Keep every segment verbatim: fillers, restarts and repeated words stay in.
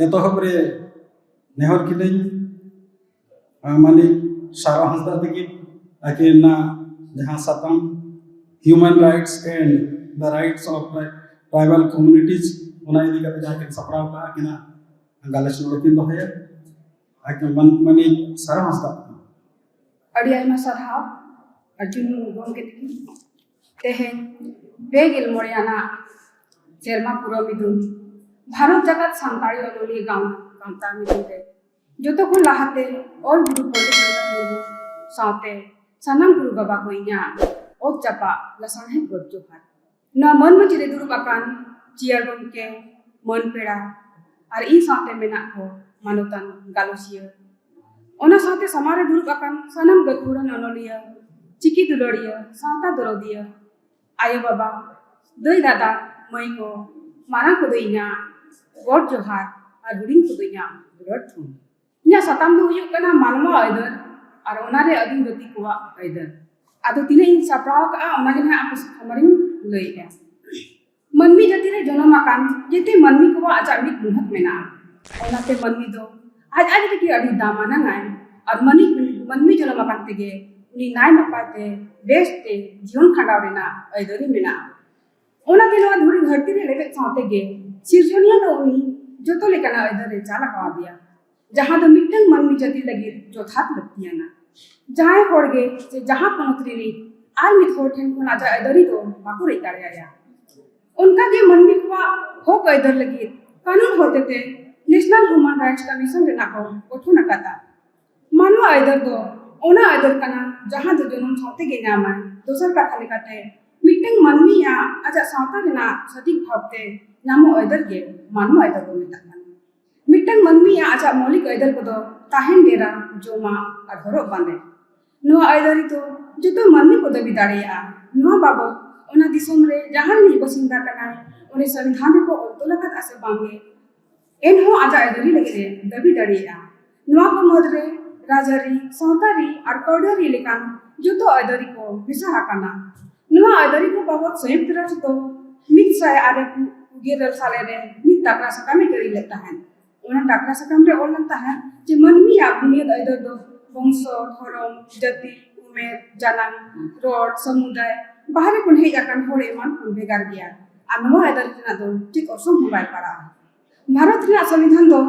ᱮᱛᱚᱦᱚᱵ ᱨᱮ ᱱᱮᱦᱚᱨ ᱠᱤᱱᱟᱹᱧ ᱢᱟᱹᱱᱤᱡ ᱥᱟᱨᱚ ᱦᱟᱸᱥᱫᱟ ᱛᱟᱹᱠᱤᱱ, ᱟᱹᱠᱤᱱᱟᱜ ᱡᱟᱦᱟᱸ ᱥᱟᱛᱟᱢ Human Rights and the Rights of Tribal Communities, ᱚᱱᱟ ᱤᱫᱤ ᱠᱟᱛᱮ ᱡᱟᱦᱟᱸ ᱠᱤᱱ ᱥᱟᱯᱲᱟᱣ ᱠᱟᱜᱼᱟ, ᱟᱹᱠᱤᱱᱟᱜ ᱜᱟᱞᱚᱪ ᱱᱚᱰᱮ ᱠᱤᱱ ᱫᱚᱦᱚᱭᱟ᱾ ᱟᱹᱠᱤᱱ ᱢᱟᱹᱱᱤᱡ ᱥᱟᱨᱚ ᱦᱟᱸᱥᱫᱟ᱾ ᱟᱹᱰᱤ ᱟᱭᱢᱟ ᱥᱟᱨᱦᱟᱣ ᱟᱨᱡᱩᱱ ᱜᱚᱢᱠᱮ ᱛᱟᱹᱠᱤᱱ᱾ ᱛᱮᱦᱮᱧ ᱯᱮ ᱜᱮᱞ ᱢᱚᱬᱮ ᱟᱱᱟᱜ ᱥᱮᱨᱢᱟ ᱯᱩᱨᱟᱹᱣ ᱢᱤᱫᱩᱱ ᱵᱷᱟᱨᱚᱛ ᱡᱟᱠᱟᱛ ᱥᱟᱱᱛᱟᱲᱤ ᱚᱱᱚᱞᱤᱭᱟᱹ ᱜᱟᱶᱛᱟ ᱢᱤᱫᱩᱱ ᱨᱮ ᱡᱚᱛᱚ ᱠᱷᱚᱱ ᱞᱟᱦᱟᱛᱮ ᱚᱞ ᱜᱩᱨᱩ ᱯᱚᱱᱰᱤᱛ ᱨᱚᱜᱷᱩᱱᱟᱛᱷ ᱢᱩᱨᱢᱩ ᱥᱟᱶᱛᱮ ᱥᱟᱱᱟᱢ ᱜᱩᱨᱩ ᱵᱟᱵᱟ ᱠᱚ ᱤᱧᱟᱹᱜ ᱚᱛ ᱪᱟᱯᱟᱜ ᱞᱟᱥᱟᱲᱦᱮᱫ ᱜᱚᱰ ᱡᱚᱦᱟᱨ᱾ ᱱᱚᱣᱟ ᱢᱟᱹᱱ ᱢᱟᱹᱪᱤ ᱨᱮ ᱫᱩᱲᱩᱵ ᱟᱠᱟᱱ ᱪᱮᱭᱟᱨ ᱜᱚᱢᱠᱮ, ᱢᱟᱹᱱ ᱯᱮᱲᱟ ᱟᱨ ᱤᱧ ᱥᱟᱶᱛᱮ ᱢᱮᱱᱟᱜ ᱠᱚ ᱢᱟᱱᱚᱛᱟᱱ ᱜᱟᱞᱚᱪᱤᱭᱟᱹ, ᱚᱱᱟ ᱥᱟᱶᱛᱮ ᱥᱟᱢᱟᱝ ᱨᱮ ᱫᱩᱲᱩᱵ ᱟᱠᱟᱱ ᱥᱟᱱᱟᱢ ᱜᱟᱹᱠᱷᱩᱲᱟᱱ ᱚᱱᱚᱞᱤᱭᱟᱹ, ᱪᱤᱠᱤ ᱫᱩᱞᱟᱹᱲᱤᱭᱟᱹ, ᱥᱟᱶᱛᱟ ᱫᱚᱨᱚᱫᱤᱭᱟᱹ, ᱟᱭᱳ ᱵᱟᱵᱟ, ᱫᱟᱹᱭ ᱫᱟᱫᱟ, ᱢᱟᱹᱭ ᱠᱚ, ᱢᱟᱨᱟᱝ ᱠᱚᱫᱚ ᱤᱧᱟᱹᱜ ᱜᱚᱰ ᱡᱚᱦᱟᱨ ᱟᱨ ᱦᱩᱰᱤᱧ ᱠᱚᱫᱚ ᱤᱧᱟᱹᱜ ᱫᱩᱞᱟᱹᱲ ᱛᱷᱩᱢ᱾ ᱤᱧᱟᱹᱜ ᱥᱟᱛᱟᱢ ᱫᱚ ᱦᱩᱭᱩᱜ ᱠᱟᱱᱟ ᱢᱟᱱᱣᱟ ᱟᱹᱭᱫᱟᱹᱨ ᱟᱨ ᱚᱱᱟᱨᱮ ᱟᱹᱫᱤᱢ ᱡᱟᱹᱛᱤ ᱠᱚᱣᱟᱜ ᱟᱹᱭᱫᱟᱹᱨ᱾ ᱟᱫᱚ ᱛᱤᱱᱟᱹᱜ ᱤᱧ ᱥᱟᱯᱲᱟᱣ ᱟᱠᱟᱫᱼᱟ, ᱚᱱᱟ ᱜᱮ ᱱᱟᱦᱟᱜ ᱟᱯᱮ ᱥᱟᱢᱟᱝ ᱨᱤᱧ ᱞᱟᱹᱭᱮᱫᱼᱟ᱾ ᱢᱟᱹᱱᱢᱤ ᱡᱟᱹᱛᱤ ᱨᱮ ᱡᱚᱱᱚᱢ ᱟᱠᱟᱱ ᱡᱮᱛᱮ ᱢᱟᱹᱱᱢᱤ ᱠᱚᱣᱟᱜ ᱟᱡᱟᱜ ᱢᱤᱫ ᱢᱩᱦᱟᱹᱛ ᱢᱮᱱᱟᱜᱼᱟ᱾ ᱚᱱᱟᱛᱮ ᱢᱟᱹᱱᱢᱤ ᱫᱚ ᱟᱡ ᱟᱡ ᱨᱮᱜᱮ ᱟᱹᱰᱤ ᱫᱟᱢᱟᱱᱟᱝ ᱟᱭ᱾ ᱟᱨ ᱢᱟᱹᱱᱢᱤ, ᱢᱟᱹᱱᱢᱤ ᱡᱚᱱᱚᱢ ᱟᱠᱟᱱ ᱛᱮᱜᱮ ᱩᱱᱤ ᱱᱟᱭ ᱱᱟᱯᱟᱭ ᱛᱮ ᱵᱮᱥ ᱛᱮ ᱡᱤᱭᱚᱱ ᱠᱷᱟᱸᱰᱟᱣ ᱨᱮᱱᱟᱜ ᱟᱹᱭᱫᱟᱹᱨᱤ ᱢᱮᱱᱟᱜᱼᱟ᱾ ᱚᱱᱟᱛᱮ ᱱᱚᱣᱟ ᱫᱷᱩᱲᱤ ᱫᱷᱟᱹᱨᱛᱤ ᱨᱮ ᱞᱮᱵᱮᱫ ᱥᱟᱶ ᱛᱮᱜᱮ ᱥᱤᱨᱡᱚᱱᱤᱭᱟᱹ ᱫᱚ ᱩᱱᱤ ᱡᱚᱛᱚ ᱞᱮᱠᱟᱱᱟᱜ ᱟᱹᱭᱫᱟᱹᱨᱤ ᱪᱟᱞ ᱟᱠᱟᱣᱟᱫᱮᱭᱟ, ᱡᱟᱦᱟᱸ ᱫᱚ ᱢᱤᱫᱴᱟᱝ ᱢᱟᱹᱱᱢᱤ ᱡᱟᱹᱛᱤ ᱞᱟᱹᱜᱤᱫ ᱡᱚᱛᱷᱟᱛ ᱞᱟᱹᱠᱛᱤᱭᱟᱱᱟ᱾ ᱡᱟᱦᱟᱸᱭ ᱦᱚᱲ ᱜᱮ ᱥᱮ ᱡᱟᱦᱟᱸ ᱯᱚᱱᱚᱛ ᱨᱤᱱᱤᱡ ᱟᱨ ᱢᱤᱫ ᱦᱚᱲ ᱴᱷᱮᱱ ᱠᱷᱚᱱ ᱟᱡᱟᱜ ᱟᱹᱭᱫᱟᱹᱨᱤ ᱫᱚ ᱵᱟᱠᱚ ᱨᱮᱡ ᱫᱟᱲᱮᱭᱟᱭᱟ᱾ ᱚᱱᱠᱟᱜᱮ ᱢᱟᱹᱱᱢᱤ ᱠᱚᱣᱟᱜ ᱦᱚᱠ ᱟᱹᱭᱫᱟᱹᱨ ᱞᱟᱹᱜᱤᱫ ᱠᱟᱹᱱᱩᱱ ᱦᱚᱛᱮᱛᱮ National Human Rights Commission ᱨᱮᱱᱟᱜ ᱠᱚ ᱜᱚᱴᱷᱚᱱ ᱟᱠᱟᱫᱟ᱾ ᱢᱟᱱᱣᱟ ᱟᱹᱭᱫᱟᱹᱨ ᱫᱚ ᱚᱱᱟ ᱟᱹᱭᱫᱟᱹᱨ ᱠᱟᱱᱟ ᱡᱟᱦᱟᱸ ᱫᱚ ᱡᱚᱱᱚᱢ ᱥᱟᱶᱛᱮ ᱜᱮ ᱧᱟᱢᱟᱭ᱾ ᱫᱚᱥᱟᱨ ᱠᱟᱛᱷᱟ ᱞᱮᱠᱟᱛᱮ, ᱢᱤᱫᱴᱟᱝ ᱢᱟᱹᱱᱢᱤᱭᱟᱜ ᱟᱡᱟᱜ ᱥᱟᱶᱛᱟ ᱨᱮᱱᱟᱜ ᱥᱚᱴᱷᱤᱠ ᱵᱷᱟᱵᱽᱛᱮ ᱧᱟᱢᱚᱜ ᱟᱹᱭᱫᱟᱹᱨ ᱜᱮ ᱢᱟᱱᱣᱟ ᱟᱹᱭᱫᱟᱹᱨ ᱠᱚ ᱢᱮᱛᱟᱜ ᱠᱟᱱᱟ᱾ ᱢᱤᱫᱴᱟᱝ ᱢᱟᱹᱱᱢᱤᱭᱟᱜ ᱟᱡᱟᱜ ᱢᱚᱣᱞᱤᱠ ᱟᱹᱭᱫᱟᱹᱨ ᱠᱚᱫᱚ ᱛᱟᱦᱮᱱ ᱰᱮᱨᱟ, ᱡᱚᱢᱟᱜ ᱟᱨ ᱦᱚᱨᱚᱜ ᱵᱟᱸᱫᱮ᱾ ᱱᱚᱣᱟ ᱟᱹᱭᱫᱟᱹᱨᱤ ᱫᱚ ᱡᱚᱛᱚ ᱢᱟᱹᱱᱢᱤ ᱠᱚ ᱫᱟᱹᱵᱤ ᱫᱟᱲᱮᱭᱟᱜᱼᱟ᱾ ᱱᱚᱣᱟ ᱵᱟᱵᱚᱛ ᱚᱱᱟ ᱫᱤᱥᱚᱢ ᱨᱮ ᱡᱟᱦᱟᱸ ᱨᱤᱱᱤᱡ ᱵᱟᱥᱤᱱᱫᱟ ᱠᱟᱱᱟᱭ, ᱩᱱᱤ ᱥᱚᱝᱵᱤᱫᱷᱟᱱ ᱨᱮᱠᱚ ᱚᱞ ᱛᱚᱞ ᱟᱠᱟᱫᱼᱟ ᱥᱮ ᱵᱟᱝᱜᱮ, ᱮᱱᱦᱚᱸ ᱟᱡᱟᱜ ᱟᱹᱭᱫᱟᱹᱨᱤ ᱞᱟᱹᱜᱤᱫ ᱮ ᱫᱟᱹᱵᱤ ᱫᱟᱲᱮᱭᱟᱜᱼᱟ᱾ ᱱᱚᱣᱟ ᱠᱚ ᱢᱩᱫᱽᱨᱮ ᱨᱟᱡᱽᱟᱹᱨᱤ, ᱥᱟᱶᱛᱟᱨᱤ ᱟᱨ ᱠᱟᱹᱣᱰᱤᱭᱟᱹᱨᱤ ᱞᱮᱠᱟᱱ ᱡᱚᱛᱚ ᱟᱹᱭᱫᱟᱹᱨᱤ ᱠᱚ ᱢᱮᱥᱟ ᱟᱠᱟᱱᱟ᱾ ᱱᱚᱣᱟ ᱟᱹᱭᱫᱟᱹᱨᱤ ᱠᱚ ᱵᱟᱵᱚᱛ ᱥᱚᱭᱩᱠᱛ ᱨᱟᱥᱴᱨ ᱫᱚ ᱢᱤᱫ ᱥᱟᱭ ᱟᱨᱮ ᱜᱮᱞ ᱤᱨᱟᱹᱞ ᱥᱟᱞᱮ ᱨᱮ ᱢᱤᱫ ᱛᱟᱠᱲᱟ ᱥᱟᱠᱟᱢ ᱮ ᱡᱟᱹᱨᱤ ᱞᱮᱫ ᱛᱟᱦᱮᱸᱫ᱾ ᱚᱱᱟ ᱰᱟᱠᱨᱟ ᱥᱟᱠᱟᱢ ᱨᱮ ᱚᱞ ᱞᱮᱱ ᱛᱟᱦᱮᱸᱫ ᱡᱮ ᱢᱟᱹᱱᱢᱤᱭᱟᱜ ᱵᱩᱱᱤᱭᱟᱹᱫ ᱟᱹᱭᱫᱟᱹᱨ ᱫᱚ ᱵᱚᱝᱥᱚ, ᱫᱷᱚᱨᱚᱢ, ᱡᱟᱹᱛᱤ, ᱩᱢᱮᱨ, ᱡᱟᱱᱟᱢ, ᱨᱚᱲ, ᱥᱚᱢᱩᱫᱟᱭ, ᱵᱟᱦᱨᱮ ᱠᱷᱚᱱ ᱦᱮᱡ ᱟᱠᱟᱱ ᱦᱚᱲ ᱮᱢᱟᱱ ᱠᱷᱚᱱ ᱵᱷᱮᱜᱟᱨ ᱜᱮᱭᱟ᱾ ᱟᱨ ᱱᱚᱣᱟ ᱟᱹᱭᱫᱟᱹᱨ ᱨᱮᱱᱟᱜ ᱫᱚ ᱪᱮᱫ ᱚᱨᱥᱚᱝ ᱦᱚᱸ ᱵᱟᱭ ᱯᱟᱲᱟᱜᱼᱟ᱾ ᱵᱷᱟᱨᱚᱛ ᱨᱮᱱᱟᱜ ᱥᱚᱝᱵᱤᱫᱷᱟᱱ ᱫᱚ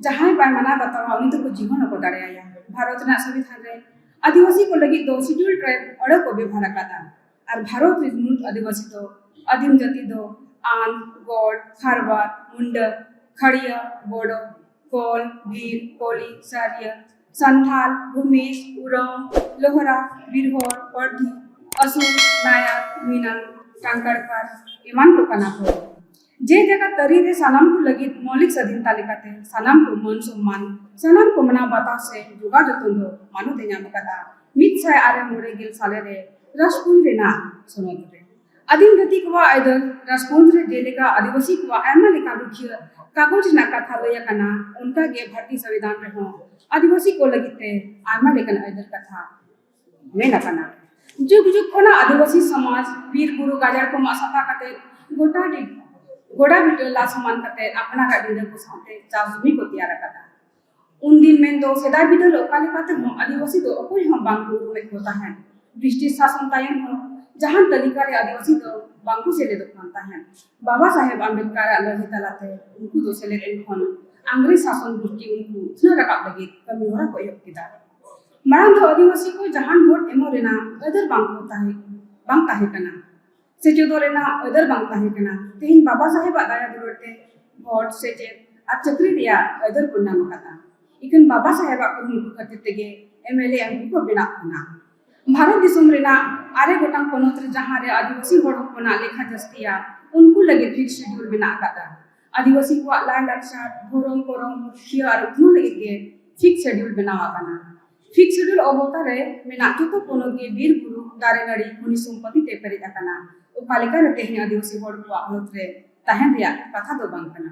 ᱡᱟᱦᱟᱸᱭ ᱵᱟᱭ ᱢᱟᱱᱟᱣ ᱵᱟᱛᱟᱣᱟ, ᱩᱱᱤ ᱫᱚᱠᱚ ᱡᱤᱦᱚᱞ ᱦᱚᱸᱠᱚ ᱫᱟᱲᱮᱭᱟᱭᱟ᱾ ᱵᱷᱟᱨᱚᱛ ᱨᱮᱱᱟᱜ ᱥᱚᱝᱵᱤᱫᱷᱟᱱ ᱨᱮ ᱟᱹᱫᱤᱵᱟᱹᱥᱤ ᱠᱚ ᱞᱟᱹᱜᱤᱫ ᱫᱚ Scheduled Tribe ᱟᱹᱲᱟᱹ ᱠᱚ ᱵᱮᱵᱷᱟᱨ ᱟᱠᱟᱫᱟ᱾ ᱟᱨ ᱵᱷᱟᱨᱚᱛ ᱨᱮᱱ ᱢᱩᱬᱩᱫ ᱟᱹᱫᱤᱵᱟᱹᱥᱤ ᱫᱚ ᱟᱹᱫᱤᱢ ᱡᱟᱹᱛᱤ ᱫᱚ ᱟᱱ, ᱜᱚᱲ, ᱠᱷᱟᱨᱣᱟᱨ, ᱢᱩᱱᱰᱟᱹ, ᱠᱷᱟᱲᱤᱭᱟ, ᱵᱳᱰᱳ, ᱠᱚᱞ, ᱵᱷᱤᱞ, ᱠᱚᱞᱤ, ᱥᱟᱨᱤᱭᱟ, ᱥᱟᱱᱛᱷᱟᱞ, ᱵᱷᱩᱢᱤᱡᱽ, ᱩᱨᱟᱣ, ᱞᱳᱦᱨᱟ, ᱵᱤᱨᱦᱚᱲ, ᱯᱚᱨᱫᱷᱤ, ᱟᱥᱩᱨ, ᱱᱟᱭᱟᱨ, ᱢᱤᱱᱟᱝ, ᱴᱟᱝᱠᱟᱲᱠᱟᱨ ᱮᱢᱟᱱ ᱠᱚ ᱠᱟᱱᱟ ᱠᱚ᱾ ᱡᱮ ᱡᱟᱭᱜᱟ ᱛᱟᱹᱨᱤ ᱨᱮ ᱥᱟᱱᱟᱢ ᱠᱚ ᱞᱟᱹᱜᱤᱫ ᱢᱚᱞᱤᱠ ᱥᱟᱹᱫᱷᱤᱱᱛᱟ ᱞᱮᱠᱟᱛᱮ ᱥᱟᱱᱟᱢ ᱠᱚ ᱢᱟᱹᱱ ᱥᱚᱢᱢᱟᱱ, ᱥᱟᱱᱟᱢ ᱠᱚ ᱢᱟᱱᱟᱣ ᱵᱟᱛᱟᱣ ᱥᱮ ᱡᱚᱜᱟᱣ ᱡᱚᱛᱚᱱ ᱫᱚ ᱢᱟᱱᱚᱛ ᱮ ᱧᱟᱢ ᱟᱠᱟᱫᱟ ᱢᱤᱫ ᱥᱟᱭ ᱟᱨᱮ ᱢᱚᱬᱮ ᱜᱮᱞ ᱥᱟᱞᱮ ᱨᱮ ᱨᱟᱡᱽᱯᱩᱨ ᱨᱮᱱᱟᱜ ᱥᱚᱱᱚᱛ ᱨᱮ᱾ ᱟᱹᱫᱤᱢ ᱡᱟᱹᱛᱤ ᱠᱚᱣᱟᱜ ᱟᱹᱭᱫᱟᱹᱨ ᱨᱟᱡᱽᱯᱚᱱᱛ ᱨᱮ ᱡᱮᱞᱮᱠᱟ ᱟᱹᱫᱤᱵᱟᱹᱥᱤ ᱠᱚᱣᱟᱜ ᱟᱭᱢᱟ ᱞᱮᱠᱟᱱ ᱨᱩᱠᱷᱤᱭᱟᱹ ᱠᱟᱜᱚᱡᱽ ᱨᱮᱱᱟᱜ ᱠᱟᱛᱷᱟ ᱞᱟᱹᱭ ᱟᱠᱟᱱᱟ, ᱚᱱᱠᱟ ᱜᱮ ᱵᱷᱟᱨᱚᱛᱤᱭᱚ ᱥᱚᱝᱵᱤᱫᱷᱟᱱ ᱨᱮᱦᱚᱸ ᱟᱹᱫᱤᱵᱟᱹᱥᱤ ᱠᱚ ᱞᱟᱹᱜᱤᱫ ᱛᱮ ᱟᱭᱢᱟ ᱞᱮᱠᱟᱱ ᱟᱹᱭᱫᱟᱹᱨ ᱠᱟᱛᱷᱟ ᱢᱮᱱ ᱟᱠᱟᱱᱟ᱾ ᱡᱩᱜᱽ ᱡᱩᱜᱽ ᱠᱷᱚᱱᱟᱜ ᱟᱹᱫᱤᱵᱟᱹᱥᱤ ᱥᱚᱢᱟᱡᱽ ᱵᱤᱨ ᱵᱩᱨᱩ ᱜᱟᱡᱟᱲ ᱠᱚ ᱢᱟᱜ ᱥᱟᱯᱷᱟ ᱠᱟᱛᱮ ᱜᱚᱴᱟ ᱰᱤ-, ᱜᱚᱰᱟ ᱵᱤᱴᱟᱹ ᱞᱟ ᱥᱚᱢᱟᱱ ᱠᱟᱛᱮ ᱟᱯᱱᱟᱨᱟᱜ ᱰᱤᱸᱰᱟᱹ ᱠᱚ ᱥᱟᱶᱛᱮ ᱪᱟᱥ ᱡᱩᱢᱤ ᱠᱚ ᱛᱮᱭᱟᱨ ᱟᱠᱟᱫᱟ᱾ ᱩᱱᱫᱤᱱ ᱢᱮᱱᱫᱚ ᱥᱮᱫᱟᱭ ᱵᱤᱫᱟᱹᱞ ᱚᱠᱟ ᱞᱮᱠᱟ ᱛᱮᱦᱚᱸ ᱟᱹᱫᱤᱵᱟᱹᱥᱤ ᱫᱚ ᱚᱠᱚᱭ ᱦᱚᱸ ᱵᱟᱝ ᱠᱚ ᱩᱨᱩᱢᱮᱫ ᱠᱚ ᱛᱟᱦᱮᱸᱫ᱾ ᱵᱨᱤᱴᱤᱥ ᱥᱟᱥᱚᱱ ᱛᱟᱭᱚᱢ ᱦᱚᱸ ᱡᱟᱦᱟᱱ ᱛᱟᱹᱞᱤᱠᱟ ᱨᱮ ᱟᱹᱫᱤᱵᱟᱹᱥᱤ ᱫᱚ ᱵᱟᱝ ᱠᱚ ᱥᱮᱞᱮᱫᱚᱜ ᱠᱟᱱ ᱛᱟᱦᱮᱸᱫ᱾ ᱵᱟᱵᱟ ᱥᱟᱦᱮᱵᱽ ᱟᱢᱵᱮᱫᱠᱟᱨᱟᱜ ᱞᱟᱹᱲᱦᱟᱹᱭ ᱛᱟᱞᱟᱛᱮ ᱩᱱᱠᱩ ᱫᱚ ᱥᱮᱞᱮᱫ ᱮᱱ ᱠᱷᱚᱱ ᱟᱝᱨᱮᱡᱽ ᱥᱟᱥᱚᱱ ᱜᱩᱥᱴᱤ ᱩᱱᱠᱩ ᱩᱛᱷᱱᱟᱹᱣ ᱨᱟᱠᱟᱵ ᱞᱟᱹᱜᱤᱫ ᱠᱟᱹᱢᱤ ᱦᱚᱨᱟ ᱠᱚ ᱮᱦᱚᱵ ᱠᱮᱫᱟ᱾ ᱢᱟᱲᱟᱝ ᱫᱚ ᱟᱹᱫᱤᱵᱟᱹᱥᱤ ᱠᱚ ᱡᱟᱦᱟᱱ ᱵᱷᱳᱴ ᱮᱢᱚᱜ ᱨᱮᱱᱟᱜ ᱟᱹᱭᱫᱟᱹᱨ ᱵᱟᱝ ᱠᱚ ᱛᱟᱦᱮᱸ, ᱵᱟᱝ ᱛᱟᱦᱮᱸ ᱠᱟᱱᱟ᱾ ᱥᱮᱪᱮᱫᱚᱜ ᱨᱮᱱᱟᱜ ᱟᱹᱭᱫᱟᱹᱨ ᱵᱟᱝ ᱛᱟᱦᱮᱸ ᱠᱟᱱᱟ᱾ ᱛᱮᱦᱮᱧ ᱵᱟᱵᱟ ᱥᱟᱦᱮᱵᱟᱜ ᱫᱟᱭᱟ ᱫᱩᱞᱟᱹᱲ ᱛᱮ ᱵᱷᱳᱴ, ᱥᱮᱪᱮᱫ ᱟᱨ ᱪᱟᱹᱠᱨᱤ ᱨᱮᱭᱟᱜ ᱟᱹᱭᱫᱟᱹᱨ ᱵᱚᱱ ᱧᱟᱢ ᱟᱠᱟᱫᱟ᱾ ᱤᱠᱷᱟᱹᱱ ᱵᱟᱵᱟ ᱥᱟᱦᱮᱵᱟᱜ ᱠᱩᱨᱩᱢᱩᱴᱩ ᱠᱷᱟᱹᱛᱤᱨ ᱛᱮᱜᱮ MLA MP ᱠᱚ ᱵᱮᱱᱟᱜ ᱠᱟᱱᱟ᱾ ᱵᱷᱟᱨᱚᱛ ᱫᱤᱥᱚᱢ ᱨᱮᱱᱟᱜ ᱟᱨᱮ ᱜᱚᱴᱟᱝ ᱯᱚᱱᱚᱛ ᱨᱮ ᱡᱟᱦᱟᱸ ᱨᱮ ᱟᱹᱫᱤᱵᱟᱹᱥᱤ ᱦᱚᱲ ᱦᱚᱯᱚᱱᱟᱜ ᱞᱮᱠᱷᱟ ᱡᱟᱹᱥᱛᱤᱭᱟ, ᱩᱱᱠᱩ ᱞᱟᱹᱜᱤᱫ Fifth Schedule ᱢᱮᱱᱟᱜ ᱟᱠᱟᱫᱟ᱾ ᱟᱹᱫᱤᱵᱟᱹᱥᱤ ᱠᱚᱣᱟᱜ ᱞᱟᱭᱼᱞᱟᱠᱪᱟᱨ, ᱫᱷᱚᱨᱚᱢ, ᱠᱚᱨᱚᱢ, ᱨᱩᱠᱷᱤᱭᱟᱹ ᱟᱨ ᱩᱛᱱᱟᱹᱣ ᱞᱟᱹᱜᱤᱫ ᱜᱮ Fifth Schedule ᱵᱮᱱᱟᱣ ᱟᱠᱟᱱᱟ᱾ Fifth Schedule ᱚᱵᱚᱛᱟᱨ ᱨᱮ ᱢᱮᱱᱟᱜ ᱡᱚᱛᱚ ᱯᱚᱱᱚᱛ ᱜᱮ ᱵᱤᱨ ᱵᱩᱨᱩ, ᱫᱟᱨᱮ ᱱᱟᱹᱲᱤ, ᱠᱷᱚᱱᱤᱡᱽ ᱥᱚᱢᱯᱚᱛᱤ ᱛᱮ ᱯᱮᱨᱮᱡ ᱟᱠᱟᱱᱟ᱾ ᱚᱠᱟ ᱞᱮᱠᱟ ᱨᱮ ᱛᱮᱦᱮᱧ ᱟᱹᱫᱤᱵᱟᱹᱥᱤ ᱦᱚᱲ ᱠᱚᱣᱟᱜ ᱦᱟᱞᱚᱛ ᱨᱮ ᱛᱟᱦᱮᱱ ᱨᱮᱭᱟᱜ ᱠᱟᱛᱷᱟ ᱫᱚ ᱵᱟᱝ ᱠᱟᱱᱟ᱾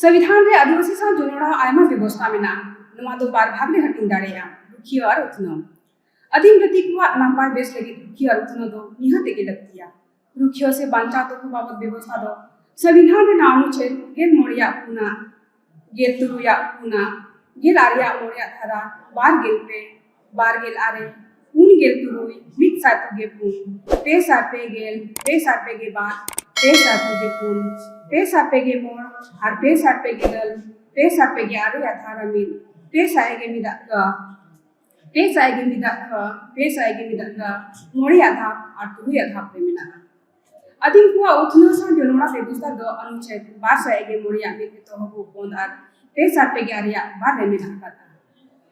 ᱥᱚᱝᱵᱤᱫᱷᱟᱱ ᱨᱮ ᱟᱹᱫᱤᱵᱟᱹᱥᱤ ᱥᱟᱶ ᱡᱚᱱᱚᱲᱟᱣ ᱟᱭᱢᱟ ᱵᱮᱵᱚᱥᱛᱷᱟ ᱢᱮᱱᱟᱜᱼᱟ᱾ ᱱᱚᱣᱟ ᱫᱚ ᱵᱟᱨ ᱵᱷᱟᱜᱽ ᱨᱮ ᱦᱟᱹᱴᱤᱧ ᱫᱟᱲᱮᱭᱟᱜᱼᱟ, ᱨᱩᱠᱷᱤᱭᱟᱹ ᱟᱨ ᱩᱛᱱᱟᱹᱣ᱾ ᱟᱹᱫᱤᱢ ᱡᱟᱹᱛᱤ ᱠᱚᱣᱟᱜ ᱱᱟᱯᱟᱭ ᱵᱮᱥ ᱞᱟᱹᱜᱤᱫ ᱨᱩᱠᱷᱤᱭᱟᱹ ᱟᱨ ᱩᱛᱱᱟᱹᱣ ᱫᱚ ᱱᱤᱦᱟᱹᱛ ᱜᱮ ᱞᱟᱹᱠᱛᱤᱭᱟ᱾ ᱨᱩᱠᱷᱤᱭᱟᱹ ᱥᱮ ᱵᱟᱧᱪᱟᱣ ᱫᱚᱦᱚ ᱵᱟᱵᱚᱛ ᱵᱮᱵᱚᱥᱛᱷᱟ ᱫᱚ ᱥᱚᱝᱵᱤᱫᱷᱟᱱ ᱨᱮᱱᱟᱜ ᱚᱱᱩᱪᱷᱮᱫ ᱜᱮᱞ ᱢᱚᱬᱮ ᱟᱜ ᱯᱩᱱᱟᱜ ᱜᱮᱞ ᱛᱩᱨᱩᱭᱟᱜ ᱯᱩᱱᱟ, ᱜᱮᱞ ᱟᱨᱮᱭᱟᱜ ᱢᱚᱬᱮᱭᱟᱜ ᱫᱷᱟᱨᱟ, ᱵᱟᱨ ᱜᱮᱞ ᱯᱮ, ᱵᱟᱨ ᱜᱮᱞ ᱟᱨᱮ, ᱯᱩᱱ ᱜᱮᱞ ᱛᱩᱨᱩᱭ, ᱢᱤᱫ ᱥᱟᱭ ᱛᱩᱜᱮ ᱯᱩᱱ, ᱯᱮ ᱥᱟᱭ ᱯᱮ ᱜᱮᱞ, ᱯᱮ ᱥᱟᱭ ᱯᱮ ᱜᱮ ᱵᱟᱨ, ᱯᱮ ᱥᱟᱭ ᱯᱩᱜᱮ ᱯᱩᱱ, ᱯᱮ ᱥᱟᱭ ᱯᱮ ᱜᱮ ᱢᱚᱬ, ᱟᱨ ᱯᱮ ᱥᱟᱭ ᱯᱮ ᱜᱮ ᱤᱨᱟᱹᱞ, ᱯᱮ ᱥᱟᱭ ᱯᱮ ᱜᱮ ᱟᱨᱮ ᱟᱨ ᱫᱷᱟᱨᱟ ᱢᱤᱫ, ᱯᱮ ᱥᱟᱭ ᱜᱮ ᱢᱤᱫᱟᱜ ᱠᱟ, ᱯᱮ ᱥᱟᱭ ᱜᱮ ᱢᱤᱫᱟᱜ ᱠᱟ, ᱯᱮ ᱥᱟᱭ ᱜᱮ ᱢᱤᱫᱟᱜ ᱠᱟ, ᱢᱚᱬᱮᱭᱟᱜ ᱫᱷᱟᱯ ᱟᱨ ᱛᱩᱨᱩᱭᱟᱜ ᱫᱷᱟᱯ ᱨᱮ ᱢᱮᱱᱟᱜᱼᱟ᱾ ᱟᱹᱫᱤᱢ ᱠᱚᱣᱟᱜ ᱩᱛᱱᱟᱹᱣ ᱥᱟᱶ ᱡᱚᱱᱚᱲᱟ ᱵᱮᱵᱚᱥᱛᱷᱟ ᱫᱚ ᱚᱱᱩᱪᱷᱮᱫ ᱵᱟᱨ ᱥᱟᱭ ᱜᱮ ᱢᱚᱬᱮᱭᱟᱜ ᱢᱤᱫ ᱮᱛᱚᱦᱚᱵ ᱯᱚᱱ ᱟᱨ ᱯᱮ ᱥᱟᱭ ᱯᱮ ᱜᱮ ᱟᱨᱮᱭᱟᱜ ᱵᱟᱨ ᱨᱮ ᱢᱮᱱᱟᱜ ᱟᱠᱟᱫᱟ᱾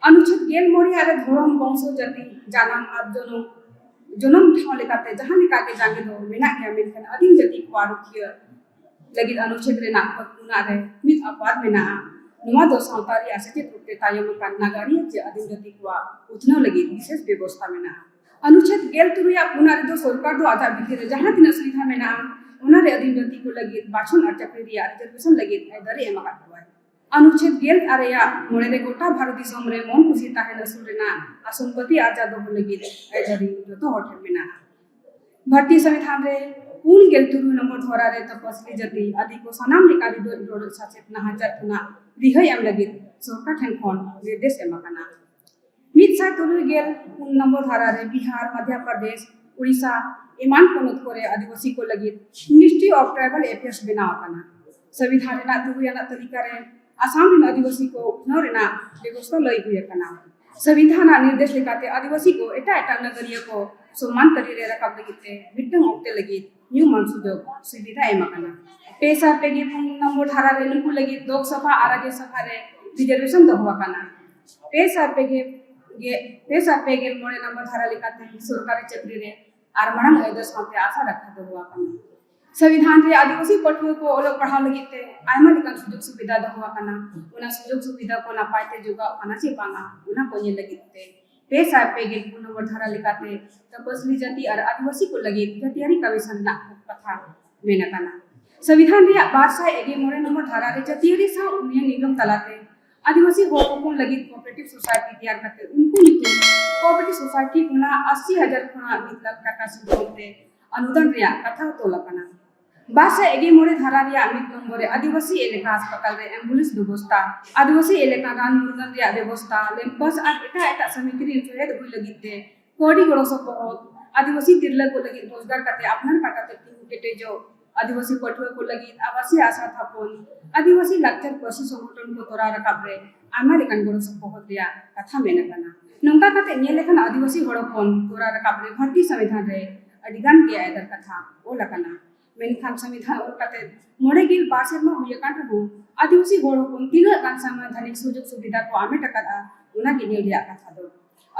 ᱚᱱᱩᱪᱷᱮᱫ ᱜᱮᱞ ᱢᱚᱬᱮᱭᱟᱜ ᱨᱮ ᱫᱷᱚᱨᱚᱢ, ᱵᱚᱝᱥᱚ, ᱡᱟᱹᱛᱤ, ᱡᱟᱱᱟᱢ ᱟᱨ ᱡᱚᱱᱚᱢ, ᱡᱚᱱᱚᱢ ᱴᱷᱟᱶ ᱞᱮᱠᱟᱛᱮ ᱡᱟᱦᱟᱸ ᱞᱮᱠᱟ ᱜᱮ ᱡᱟᱸᱜᱮ ᱫᱚ ᱢᱮᱱᱟᱜ ᱜᱮᱭᱟ, ᱢᱮᱱᱠᱷᱟᱱ ᱟᱹᱫᱤᱢ ᱡᱟᱹᱛᱤ ᱠᱚᱣᱟᱜ ᱨᱩᱠᱷᱤᱭᱟᱹ ᱞᱟᱹᱜᱤᱫ ᱚᱱᱩᱪᱷᱮᱫ ᱨᱮᱱᱟᱜ ᱠᱷᱚᱛ ᱯᱩᱱᱟᱜ ᱨᱮ ᱢᱤᱫ ᱟᱯᱟᱫ ᱢᱮᱱᱟᱜᱼᱟ᱾ ᱱᱚᱣᱟ ᱫᱚ ᱥᱟᱶᱛᱟ ᱨᱮᱭᱟᱜ ᱥᱮᱪᱮᱫ ᱨᱩᱯ ᱛᱮ ᱛᱟᱭᱚᱢ ᱟᱠᱟᱱ ᱱᱟᱜᱟᱨᱤᱭᱟᱹ ᱪᱮ ᱟᱹᱫᱤᱢ ᱡᱟᱹᱛᱤ ᱠᱚᱣᱟᱜ ᱩᱛᱱᱟᱹᱣ ᱞᱟᱹᱜᱤᱫ ᱵᱤᱥᱮᱥ ᱵᱮᱵᱚᱥᱛᱷᱟ ᱢᱮᱱᱟᱜᱼᱟ᱾ ᱚᱱᱩᱪᱷᱮᱫ ᱜᱮᱞ ᱛᱩᱨᱩᱭᱟᱜ ᱯᱩᱱᱟᱜ ᱨᱮᱫᱚ ᱥᱚᱨᱠᱟᱨ ᱫᱚ ᱟᱡᱟᱜ ᱵᱷᱤᱛᱤᱨ ᱨᱮ ᱡᱟᱦᱟᱸ ᱛᱤᱱᱟᱹᱜ ᱥᱩᱵᱤᱫᱷᱟ ᱢᱮᱱᱟᱜᱼᱟ, ᱚᱱᱟ ᱨᱮ ᱟᱹᱫᱤᱢ ᱡᱟᱹᱛᱤ ᱠᱚ ᱞᱟᱹᱜᱤᱫ ᱵᱟᱪᱷᱚᱱ ᱟᱨ ᱪᱟᱹᱠᱨᱤ ᱨᱮᱭᱟᱜ ᱨᱤᱡᱟᱨᱵᱷᱮᱥᱚᱱ ᱞᱟᱹᱜᱤᱫ ᱟᱹᱭᱫᱟᱹᱨᱤ ᱮᱢ ᱟᱠᱟᱫ ᱠᱚᱣᱟᱭ᱾ ᱚᱱᱩᱪᱷᱮᱫ ᱜᱮᱞ ᱟᱨᱮᱭᱟᱜ ᱢᱚᱬᱮ ᱨᱮ ᱜᱚᱴᱟ ᱵᱷᱟᱨᱚᱛ ᱫᱤᱥᱚᱢ ᱨᱮ ᱢᱚᱱ ᱠᱩᱥᱤ ᱛᱟᱦᱮᱱ ᱟᱹᱥᱩᱞ ᱨᱮᱱᱟᱜ ᱟᱨ ᱥᱚᱢᱯᱚᱛᱤ ᱟᱨᱡᱟᱣ ᱫᱚᱦᱚ ᱞᱟᱹᱜᱤᱫ ᱟᱹᱭᱫᱟᱹᱨᱤ ᱡᱚᱛᱚ ᱦᱚᱲ ᱴᱷᱮᱱ ᱢᱮᱱᱟᱜᱼᱟ᱾ ᱵᱷᱟᱨᱚᱛᱤᱭᱚ ᱥᱚᱝᱵᱤᱫᱷᱟᱱ ᱨᱮ ᱯᱩᱱ ᱜᱮᱞ ᱛᱩᱨᱩᱭ ᱱᱚᱢᱵᱚᱨ ᱫᱷᱟᱨᱟ ᱨᱮ ᱛᱚᱯᱚᱥᱤᱞᱤ ᱡᱟᱹᱛᱤ ᱟᱹᱫᱤ ᱠᱚ ᱥᱟᱱᱟᱢ ᱞᱮᱠᱟ ᱨᱤᱰᱟᱹ ᱮᱰᱚᱲᱚᱜ ᱥᱟᱥᱮᱛ ᱱᱟᱦᱟᱪᱟᱨ ᱠᱷᱚᱱᱟᱜ ᱨᱤᱦᱟᱹᱭ ᱮᱢ ᱞᱟᱹᱜᱤᱫ ᱥᱚᱨᱠᱟᱨ ᱴᱷᱮᱱ ᱠᱷᱚᱱ ᱱᱤᱨᱫᱮᱥ ᱮᱢ ᱟᱠᱟᱱᱟ᱾ ᱢᱤᱫ ᱥᱟᱭ ᱛᱩᱨᱩᱭ ᱜᱮᱞ ᱯᱩᱱ ᱱᱚᱢᱵᱚᱨ ᱫᱷᱟᱨᱟ ᱨᱮ ᱵᱤᱦᱟᱨ, ᱢᱚᱫᱷᱭᱚ ᱯᱨᱚᱫᱮᱥ, ᱩᱲᱤᱥᱥᱟ ᱮᱢᱟᱱ ᱯᱚᱱᱚᱛ ᱠᱚᱨᱮ ᱟᱹᱫᱤᱵᱟᱹᱥᱤ ᱠᱚ ᱞᱟᱹᱜᱤᱫ Ministry of Tribal Affairs ᱵᱮᱱᱟᱣ ᱟᱠᱟᱱᱟ᱾ ᱥᱚᱝᱵᱤᱫᱷᱟᱱ ᱨᱮᱱᱟᱜ ᱛᱩᱨᱩᱭ ᱟᱱᱟᱜ ᱛᱟᱹᱞᱤᱠᱟ ᱨᱮ ᱟᱥᱟᱢ ᱨᱮᱱ ᱟᱹᱫᱤᱵᱟᱹᱥᱤ ᱠᱚ ᱩᱛᱱᱟᱹᱣ ᱨᱮᱱᱟᱜ ᱵᱮᱵᱚᱥᱛᱷᱟ ᱞᱟᱹᱭ ᱦᱩᱭ ᱟᱠᱟᱱᱟ᱾ ᱥᱚᱝᱵᱤᱫᱷᱟᱱ ᱟᱜ ᱱᱤᱨᱫᱮᱥ ᱞᱮᱠᱟᱛᱮ ᱟᱹᱫᱤᱵᱟᱹᱥᱤ ᱠᱚ ᱮᱴᱟᱜ ᱮᱴᱟᱜ ᱱᱟᱜᱟᱨᱤᱭᱟᱹ ᱠᱚ ᱥᱚᱢᱢᱟᱱ ᱛᱟᱹᱨᱤ ᱨᱮ ᱨᱟᱠᱟᱵ ᱞᱟᱹᱜᱤᱫ ᱛᱮ ᱢᱤᱫᱴᱟᱝ ᱚᱠᱛᱮ ᱞᱟᱹᱜᱤᱫ ᱧᱩᱢᱟᱱ ᱥᱩᱡᱳᱜᱽ ᱥᱩᱵᱤᱫᱷᱟ ᱮᱢ ᱟᱠᱟᱱᱟ᱾ ᱯᱮ ᱥᱟᱭ ᱯᱮ ᱜᱮ ᱯᱩᱱ ᱱᱚᱢᱵᱚᱨ ᱫᱷᱟᱨᱟ ᱨᱮ ᱱᱩᱠᱩ ᱞᱟᱹᱜᱤᱫ ᱞᱳᱠ ᱥᱚᱵᱷᱟ ᱟᱨ ᱨᱟᱡᱽᱡᱚ ᱥᱚᱵᱷᱟ ᱨᱮ ᱨᱤᱡᱟᱨᱵᱷᱮᱥᱚᱱ ᱫᱚᱦᱚ ᱟᱠᱟᱱᱟ᱾ ᱯᱮ ᱥᱟᱭ ᱯᱮ ᱜᱮ, ᱜᱮ, ᱯᱮ ᱥᱟᱭ ᱯᱮ ᱜᱮᱞ ᱢᱚᱬᱮ ᱱᱚᱢᱵᱚᱨ ᱫᱷᱟᱨᱟ ᱞᱮᱠᱟᱛᱮ ᱥᱚᱨᱠᱟᱨᱤ ᱪᱟᱹᱠᱨᱤ ᱨᱮ ᱟᱨ ᱢᱟᱲᱟᱝ ᱟᱹᱭᱫᱟᱹᱨ ᱥᱟᱶᱛᱮ ᱟᱥᱟ ᱨᱟᱠᱷᱟ ᱫᱚᱦᱚ ᱟᱠᱟᱱᱟ᱾ ᱥᱚᱝᱵᱤᱫᱷᱟᱱ ᱨᱮ ᱟᱹᱫᱤᱵᱟᱹᱥᱤ ᱯᱟᱹᱴᱷᱩᱣᱟᱹ ᱠᱚ ᱚᱞᱚᱜ ᱯᱟᱲᱦᱟᱣ ᱞᱟᱹᱜᱤᱫ ᱛᱮ ᱟᱭᱢᱟ ᱞᱮᱠᱟᱱ ᱥᱩᱡᱳᱜᱽ ᱥᱩᱵᱤᱫᱷᱟ ᱫᱚᱦᱚ ᱟᱠᱟᱱᱟ᱾ ᱚᱱᱟ ᱥᱩᱡᱳᱜᱽ ᱥᱩᱵᱤᱫᱷᱟ ᱠᱚ ᱱᱟᱯᱟᱭ ᱛᱮ ᱡᱚᱜᱟᱣ ᱠᱟᱱᱟ ᱪᱮ ᱵᱟᱝᱟ, ᱚᱱᱟ ᱠᱚ ᱧᱮᱞ ᱞᱟᱹᱜᱤᱫ ᱛᱮ ᱯᱮ ᱥᱟᱭ ᱯᱮ ᱜᱮᱞ ᱯᱩᱱ ᱱᱚᱢᱵᱚᱨ ᱫᱷᱟᱨᱟ ᱞᱮᱠᱟᱛᱮ ᱛᱚᱯᱚᱥᱤᱞᱤ ᱡᱟᱹᱛᱤ ᱟᱨ ᱟᱹᱫᱤᱵᱟᱹᱥᱤ ᱠᱚ ᱞᱟᱹᱜᱤᱫ ᱡᱟᱹᱛᱤᱭᱟᱹᱨᱤ ᱠᱚᱢᱤᱥᱚᱱ ᱨᱮᱱᱟᱜ ᱠᱟᱛᱷᱟ ᱢᱮᱱ ᱟᱠᱟᱱᱟ᱾ ᱥᱚᱝᱵᱤᱫᱷᱟᱱ ᱨᱮᱭᱟᱜ ᱵᱟᱨ ᱥᱟᱭ ᱮᱜᱮ ᱢᱚᱬᱮ ᱱᱚᱢᱵᱚᱨ ᱫᱷᱟᱨᱟ ᱨᱮ ᱡᱟᱹᱛᱤᱭᱟᱹᱨᱤ ᱥᱟᱶ ᱩᱱᱱᱚᱭᱚᱱ ᱱᱤᱜᱚᱢ ᱛᱟᱞᱟᱛᱮ ᱟᱹᱫᱤᱵᱟᱹᱥᱤ ᱦᱚᱲ ᱦᱚᱯᱚᱱ ᱞᱟᱹᱜᱤᱫ ᱠᱳᱚᱯᱟᱨᱮᱴᱤᱵᱷ ᱥᱳᱥᱟᱭᱴᱤ ᱛᱮᱭᱟᱨ ᱠᱟᱛᱮ ᱩᱱᱠᱩ ᱧᱩᱛᱩᱢ ᱠᱳᱚᱯᱟᱨᱮᱴᱤᱵᱷ ᱥᱳᱥᱟᱭᱴᱤ ᱠᱷᱚᱱᱟᱜ ᱟᱥᱤ ᱦᱟᱡᱟᱨ ᱠᱷᱚᱱᱟᱜ ᱢᱤᱫ ᱞᱟᱠᱷ ᱴᱟᱠᱟ ᱥᱤᱨᱡᱚᱱ ᱛᱮ ᱚᱱᱩᱫᱟᱱ ᱨᱮᱭᱟᱜ ᱠᱟᱛᱷᱟ ᱛᱚᱞ ᱟᱠᱟᱱᱟ᱾ ᱵᱟᱨ ᱥᱟᱭ ᱮᱜᱮ ᱢᱚᱬᱮ ᱫᱷᱟᱨᱟ ᱨᱮᱭᱟᱜ ᱢᱤᱫ ᱱᱚᱢᱵᱚᱨ ᱨᱮ ᱟᱹᱫᱤᱵᱟᱹᱥᱤ ᱮᱞᱟᱠᱟ ᱦᱟᱥᱯᱟᱛᱟᱞ ᱨᱮ ambulance ᱵᱮᱵᱚᱥᱛᱟ, ᱟᱹᱫᱤᱵᱟᱹᱥᱤ ᱮᱞᱟᱠᱟ ᱨᱟᱱ ᱢᱩᱨᱜᱟᱹᱱ ᱨᱮᱭᱟᱜ ᱵᱮᱵᱚᱥᱛᱟ, ᱞᱮᱢᱯᱟᱥ ᱟᱨ ᱮᱴᱟᱜ ᱮᱴᱟᱜ ᱥᱟᱢᱚᱜᱨᱤ ᱥᱚᱦᱮᱫ ᱦᱩᱭ ᱞᱟᱹᱜᱤᱫ ᱛᱮ ᱠᱟᱹᱣᱰᱤ ᱜᱚᱲᱚ ᱥᱚᱯᱚᱦᱚᱫ, ᱟᱹᱫᱤᱵᱟᱹᱥᱤ ᱛᱤᱨᱞᱟᱹ ᱠᱚ ᱞᱟᱹᱜᱤᱫ ᱨᱳᱡᱽᱜᱟᱨ ᱠᱟᱛᱮ ᱟᱯᱱᱟᱨ ᱠᱟᱴᱟ ᱛᱮ ᱛᱤᱸᱜᱩ ᱠᱮᱴᱮᱡᱚᱜ, ᱟᱹᱫᱤᱵᱟᱹᱥᱤ ᱯᱟᱹᱴᱷᱩᱣᱟᱹ ᱠᱚ ᱞᱟᱹᱜᱤᱫ ᱟᱵᱟᱥᱤᱠ ᱟᱥᱲᱟ ᱛᱷᱟᱯᱚᱱ, ᱟᱹᱫᱤᱵᱟᱹᱥᱤ ᱞᱟᱠᱪᱟᱨ ᱯᱟᱹᱨᱥᱤ ᱥᱚᱝᱜᱚᱴᱷᱚᱱ ᱠᱚ ᱛᱚᱨᱟᱣ ᱨᱟᱠᱟᱵ ᱨᱮ ᱟᱭᱢᱟ ᱞᱮᱠᱟᱱ ᱜᱚᱲᱚ ᱥᱚᱯᱚᱦᱚᱫ ᱨᱮᱭᱟᱜ ᱠᱟᱛᱷᱟ ᱢᱮᱱ ᱟᱠᱟᱱᱟ᱾ ᱱᱚᱝᱠᱟ ᱠᱟᱛᱮ ᱧᱮᱞ ᱞᱮᱠᱷᱟᱱ ᱟᱹᱫᱤᱵᱟᱹᱥᱤ ᱦᱚᱲ ᱦᱚᱯᱚᱱ ᱛᱚᱨᱟᱣ ᱨᱟᱠᱟᱵ ᱨᱮ ᱵᱷᱟᱨᱚᱛᱤᱭᱚ ᱥᱚᱝᱵᱤᱫᱷᱟᱱ ᱨᱮ ᱟᱹᱰᱤ ᱜᱟᱱ ᱜᱮ ᱟᱭᱫᱟᱨ ᱠᱟᱛᱷᱟ ᱚᱞ ᱟᱠᱟᱱᱟ᱾ ᱢᱮᱱᱠᱷᱟᱱ ᱥᱚᱝᱵᱤᱫᱷᱟᱱ ᱚᱞ ᱠᱟᱛᱮ ᱢᱚᱬᱮ ᱜᱮᱞ ᱵᱟᱨ ᱥᱮᱨᱢᱟ ᱦᱩᱭ ᱟᱠᱟᱱ ᱨᱮᱦᱚᱸ ᱟᱹᱫᱤᱵᱟᱹᱥᱤ ᱦᱚᱲ ᱦᱚᱯᱚᱱ ᱛᱤᱱᱟᱹᱜ ᱜᱟᱱ ᱥᱟᱝᱵᱤᱫᱷᱟᱱᱤᱠ ᱥᱩᱡᱳᱜᱽ ᱥᱩᱵᱤᱫᱷᱟ ᱠᱚ ᱟᱢᱮᱴ ᱟᱠᱟᱫᱼᱟ, ᱚᱱᱟ ᱜᱮ ᱧᱮᱞ ᱨᱮᱭᱟᱜ ᱠᱟᱛᱷᱟ ᱫᱚ᱾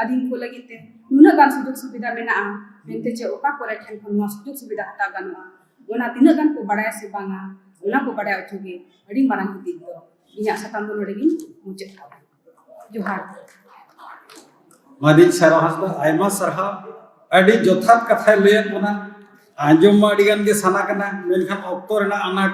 ᱟᱹᱫᱤᱢ ᱠᱚ ᱞᱟᱹᱜᱤᱫ ᱛᱮ ᱱᱩᱱᱟᱹᱜ ᱜᱟᱱ ᱥᱩᱡᱳᱜᱽ ᱥᱩᱵᱤᱫᱷᱟ ᱢᱮᱱᱟᱜᱼᱟ ᱢᱮᱱᱛᱮ ᱪᱮ ᱚᱠᱟ ᱠᱚᱨᱮ ᱴᱷᱮᱱ ᱠᱷᱚᱱ ᱱᱚᱣᱟ ᱥᱩᱡᱳᱜᱽ ᱥᱩᱵᱤᱫᱷᱟ ᱦᱟᱛᱟᱣ ᱜᱟᱱᱚᱜᱼᱟ, ᱚᱱᱟ ᱛᱤᱱᱟᱹᱜ ᱜᱟᱱ ᱠᱚ ᱵᱟᱲᱟᱭᱟ ᱥᱮ ᱵᱟᱝᱟ, ᱚᱱᱟ ᱠᱚ ᱵᱟᱲᱟᱭ ᱦᱚᱪᱚ ᱜᱮ ᱟᱹᱰᱤ ᱢᱟᱨᱟᱝ ᱦᱤᱫᱤᱡ ᱫᱚ᱾ ᱤᱧᱟᱹᱜ ᱥᱟᱛᱟᱢ ᱫᱚ ᱱᱚᱰᱮ ᱜᱤᱧ ᱢᱩᱪᱟᱹᱫ ᱠᱟᱜᱼᱟ᱾ ᱡᱚᱦᱟᱨ᱾ ᱢᱟᱹᱱᱤᱡ ᱥᱟᱨᱚ ᱦᱟᱸᱥᱫᱟ, ᱟᱭᱢᱟ ᱥᱟᱨᱦᱟᱣ᱾ ᱟᱹᱰᱤ ᱡᱚᱛᱷᱟᱛ ᱠᱟᱛᱷᱟᱭ ᱞᱟᱹᱭᱟᱫ ᱵᱚᱱᱟ᱾ ᱟᱸᱡᱚᱢ ᱢᱟ ᱟᱹᱰᱤ ᱜᱟᱱ ᱜᱮ ᱥᱟᱱᱟ ᱠᱟᱱᱟ, ᱢᱮᱱᱠᱷᱟᱱ ᱚᱠᱛᱚ ᱨᱮᱱᱟᱜ ᱟᱱᱟᱴ